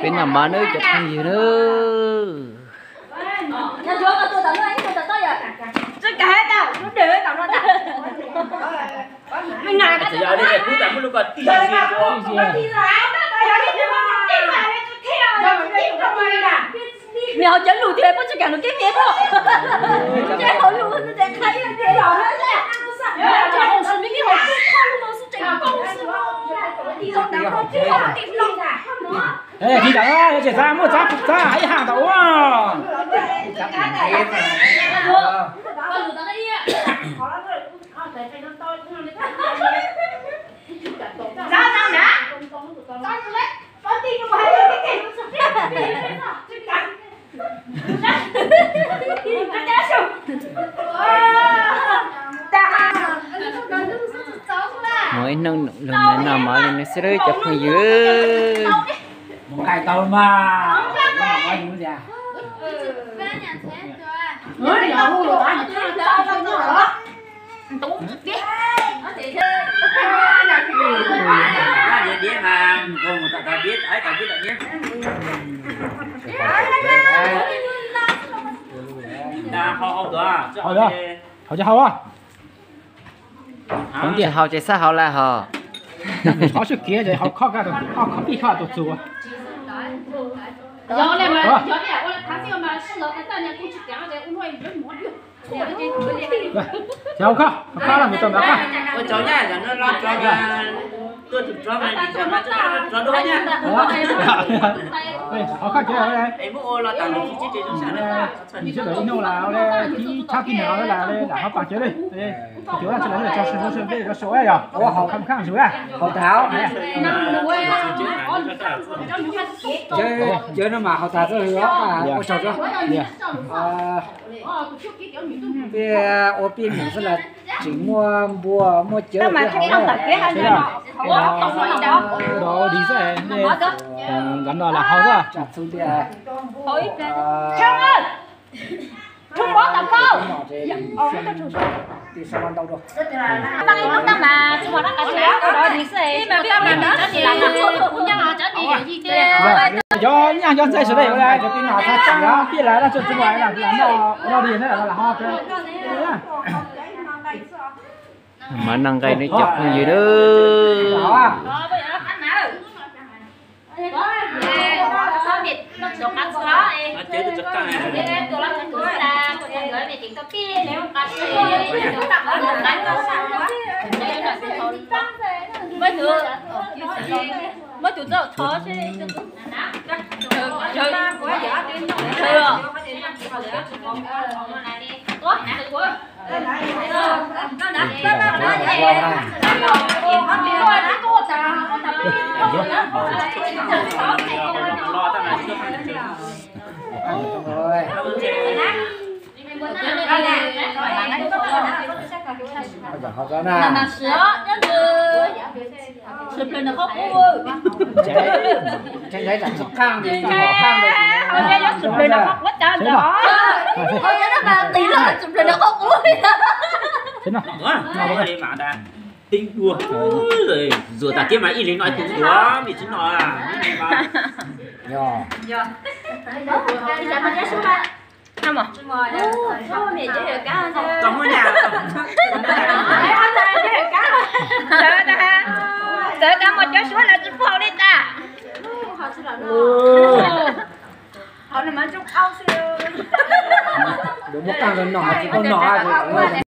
Peb noj mov nawb cov phooj ywg nawb. Nws hauv cawv lus tias pub tsis kam nws kib nyiab pob. Ces hauv lus nws tseem qhia ib los tias los na, ces hauv lus xwb tseem poob xwb. Tiv tam, tseem txav muaj txav txav ib haj tau ua. Muaj ib hnub lug noj mov li no xwb cov phooj ywg. Mus nqaij tau mas. Hau, hau, hau. Hau ces xab hau lawm hos. Qhov sib kiv ces hau khob, khob pij khob tus txug. Ces hau khob, hau khob los mus tau nrad khob. Hau khob ces, nws sib lawm ib hnub las ib tshab tib neeg lam hau pas cawv li. Cov tsis los tso sib sib peb tso sib yog ua hau khaj khaj zus haus tas. Cawv no mas haus tas txog ua tsaug tso. Peb ua pij mus xwb las tseem muaj npua muaj cawv thiab hau. Ua di xwb, nkawd no lam hau xwb. Cov nyaj cov ntxaij sawv daws ua cov pij no txhob txwm pij lawm, tsis muaj lam noj ua no li thiab lam ho. Mov noj nqaij nawb cov phooj ywg nawb. Zuag tas kiag mas ib leeg noj ib tug duav, mej tsis noj. Txawv tas, txawv tas, mus cov suav lawv tsis pub haus li tas. Muab qaj los no tsis tau no.